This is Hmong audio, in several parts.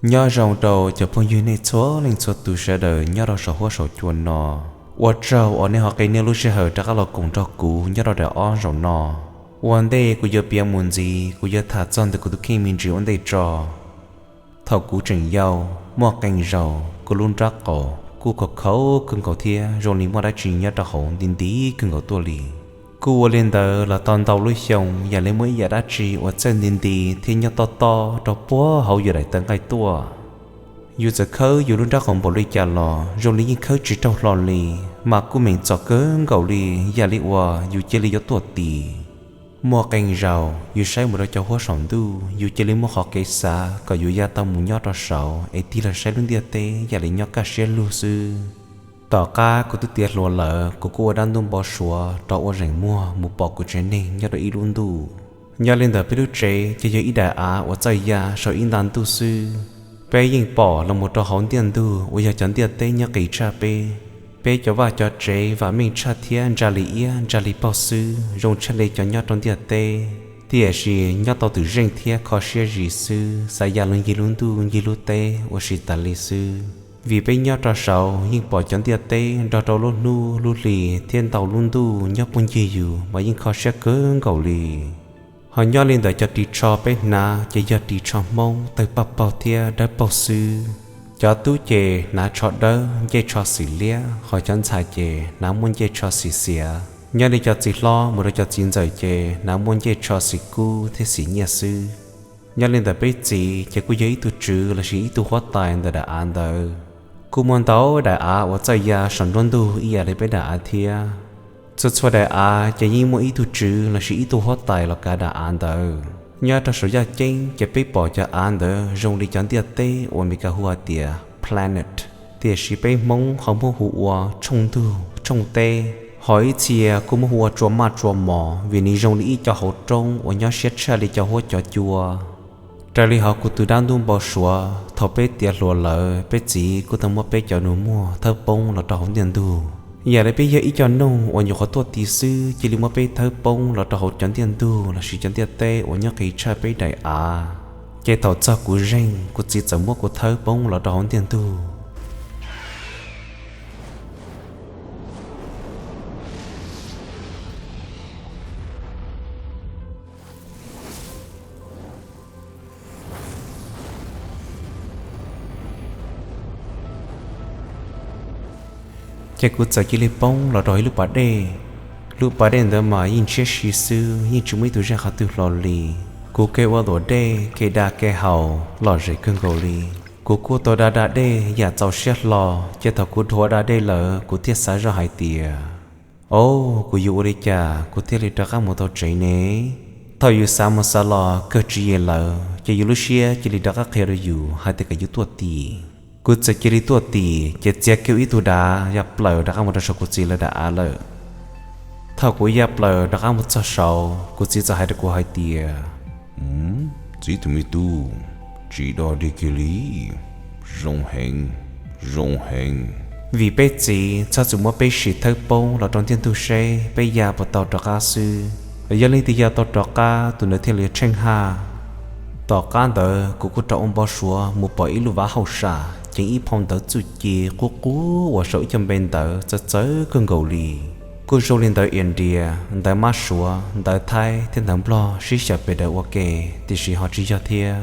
Nyob zoo rau cov phooj ywg nej txhua leej txhua tus sawv daws nyob rau saum huab saum cua no. Ua tsaug uas nej ho qiv nej lub sij hawm rov qab los koom nrog kuv nyob rau daim ob zaum no. Ua ntej kuv yuav piav mus ntxiv, kuv yuav tham txog ntawm kuv tus kheej me ntsis ua ntej tso. Thaum kuv tseem yau, muaj qee zaus kuv lub nrab qaum kuj khov khaum kawg nkaus thiab zoo li muaj dab tsi nyob rau hauv nti nti kawg nkaus tuaj li. Kuj ua li ntawd los tau ntau lub xyoo, yam li muaj ib yam dab tsi uas txawj nti nti thiab nyob toj toj rau puag hauv yus daim tawv nqaij tuaj. Yus txawm khawb yus lub nrab qaum npaum li cas los zoo li yeej khawb tsis raug hlo li, mas kuj meem txom kawg nkaus li, yam li uas yus cia li yuav tuaj tis. Muaj qee zaus yus saib mus rau cov huab saum ntuj, yus cia li muaj qhov kev xav kom yus ya tau mus nyob rau saud es tig los saib lub ntiaj teb yam li nyob kaj siab lug xwb. Tom qab kuv twb tiav hluas lawm, kuv kuj ua dab ntuj npau suav rov ua zeem muag mus pom kuv tsev neeg nyob rau ib lub ntuj. Nyob li ntawm peb lub tsev ces yog ib daim av uas txawj ya saum ib nta ntuj xwb. Peb yeej pom los mus rau hauv ntiaj ntug uas yog cov ntiaj teb nyob qis tshaj peb. Peb cov vaj cov tsev vam meej tshaj thiab ntsa li iab ntsa li paug xwb, zoo tshaj li cov nyob rau ntiaj teb. Tiam sis nyob tau twm zeej thiab kho siab zis xwb, xav ya los ncig lub ntuj ncig lub teb ua si tas li xwb. Vim peb nyob rau saud yeej pom cov ntiaj teb nrog rau lub hnub lub hli thiab ntau lub ntuj nyob puag ncig yus mas yeej kho siab kawg nkaus li. Ho nyob li ntawm cov ris tsho peb hnav ces yog ris tsho Hmoob tawg paj paug thiab dawb paug xwb. Cov tub ces hnav tsho dawb ncej tsho xim liab, ho cov ntxhais ces hnav muaj ncej tsho xim xiav. Nyob li cov txiv hlob mus rau cov txiv ntxawm ces hnav muaj ncej tsho xim kub thiab xim nyiaj xwb. Nyob li ntawm peb txiv ces kuj yog ib tug tswv lossis ib tug huab tais ntawm daim av ntawd. Kuj muaj ntau daim av uas txawj ya saum nruab ntug ib yam li peb daim av thiab. Txhua txhua daim av ces yeej muaj ib tug tswv lossis ib tug huab tais los kav daim av ntawd. Nyob rau saum yaj ceeb ces peb pom cov av ntawd zoo li cov ntiaj teb uas Meskas hu hais tias planet, tiam sis peb Hmoob ho muab hu ua tshooj ntug tshooj teb, ho ib txhia kuj muab hu ua tsua maj tsua mos vim nws zoo li ib co hauv roob uas nyob siab tshaj li cov huab cov cua. Raws li hauv kuv tus dab ntuj npau suav, thaum peb tiav hluas lawm peb txiv kuj tau muab peb cov nus muag thawb poob los rau hauv ntiaj ntug. Yam li peb yog ib co noog uas nyuam qhuav tuaj tis xwb cia li muab peb thawb poob los rau hauv cov ntiaj ntug lossis cov ntiaj teb uas nyob qis tshaj peb daim av. Ces thaum txog kuv zeej kuv txiv txawm muab kuv thawb poob los rau hauv ntiaj ntug. Ces kuv txawm cia li poob los rau ib lub pas dej. Lub pas dej ntawd mas yeej ntshiab si xwb, yeej tsis muaj ib tug zaj qhov twg hlo li. Kuv kev ua luam dej kev da kev haus lom zem kawg nkaus li. Kuv kuj tau da da dej yam txaus siab hlo, ces thaum kuv dhuav da dej lawm kuv thiaj xav zoj hais tias, o, kuv yuav ua li cas kuv thiaj li rov qab mus tau tsev ne? Thaum yus xav mus xav los kawg tswv yim lawm ces yus lub siab cia li rov qab qhia rau yus hais tias kom yus tuaj tim. Kuv txawm cia li tuaj tim, ces txiav kiag ib tug dav ya plaws rov qab mus rau saum kuv txiv lawv daim av lawm. Thaum kuv ya plaws rov qab mus txog saud, kuv txiv txawm hais rau kuv hais tias, txiv tus me tub, tsis dog dig kiag li, zoo heev, zoo heev. Vim peb txiv txhob txwm muab peb sim thawb poob los rau ntiaj ntug seb peb ya puas tau rov qab xwb. Yog leej twg ya tau rov qab tus ntawd thiaj li tsheej haj. Tom qab ntawd kuv kuj rov ua npau suav mus pom ib lub vaj hauj sam ceev ib phau ntawv txuj ci qub qub uas sau ib co npe ntawv txawv txawv kawg nkaus li. Kuj zoo li ntawv India, ntawv mab suav, ntawv Thaib thiab ntawv Nplog sib xyaw pes daws ua ke, tiam sis ho tsis yog thiab.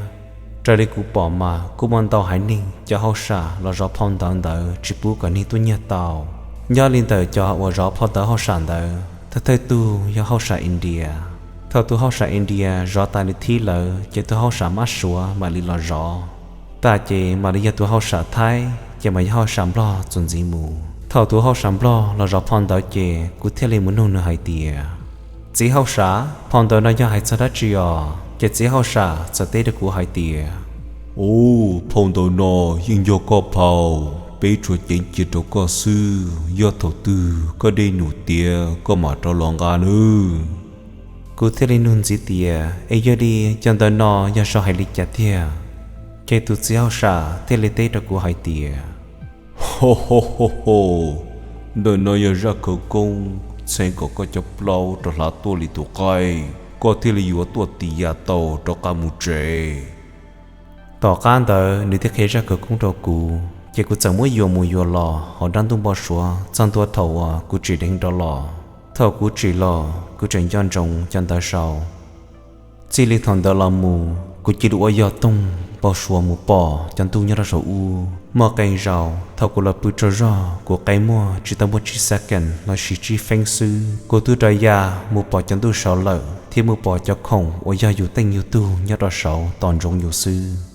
Raws li kuv pom mas kuj muaj ntau haiv neeg cov hauj sam los zov phau ntawv ntawd tsis pub kom neeg tuaj nyiag tau. Nyob li ntawm cov uas zov phau ntawv hauj sam ntawd, thawj thawj tug yog hauj sam India. Thaum tus hauj sam India zov tas li thib lawm ces tus hauj sam mab suav mam li los zov. Tas ces mam li yog tus hauj sam Thaib, ces mam yog hauj sam Nplog txuas ntxiv mus. Thaum tus hauj sam Nplog los zov phau ntawv ces kuv thiaj li mus nug nws hais tias, txiv hauj sam, phau ntawv no yog hais txog dab tsi os? Ces txiv hauj sam txawm teb rau kuv hais tias, ub, phau ntawv no yeej yog koj phau, peb tsuas ceev cia rau koj xwb, yog thaum twg koj dej num tiav koj mam rov los nqa nawb. Kuv thiaj li nug ntxiv tias, es yog li cov ntawv no yog sau hais li cas tiag? Ces tus txiv hauj sam thiaj li teb rau kuv hais tias, ho ho ho ho, ntawm no yog zaj khawv koob txheeb kom koj cov plaub rov hlav tuaj li tus qaib, koj thiaj li yuav tuaj tis yam tau rov qab mus tsev. Tom qab ntawd nws thiaj qhia zaj khawv koob rau kuv, ces kuv txawm muab yuam mus yuam los hauv dab ntub npau suav txog ntua thaum uas kuv tsim dheev rov los. Thaum kuv tsim los kuv tseem nco ntsoov cov ntawd saud. Txij li thaum ntawd los mus kuv cia li ua yog toog npau suav mus pom cov ntuj nyob rau saum ub. Muaj qee zaus thaum kuv los pw tsaug zog, kuv qe muag tsis tau muaj tsib second lossis tsib feeb xwb, kuv twb rov ya mus pom cov ntuj saud lawm thiab mus pom cov khoom uas yog yus teej yus tug nyob rau saud tos ntsoov yus xwb.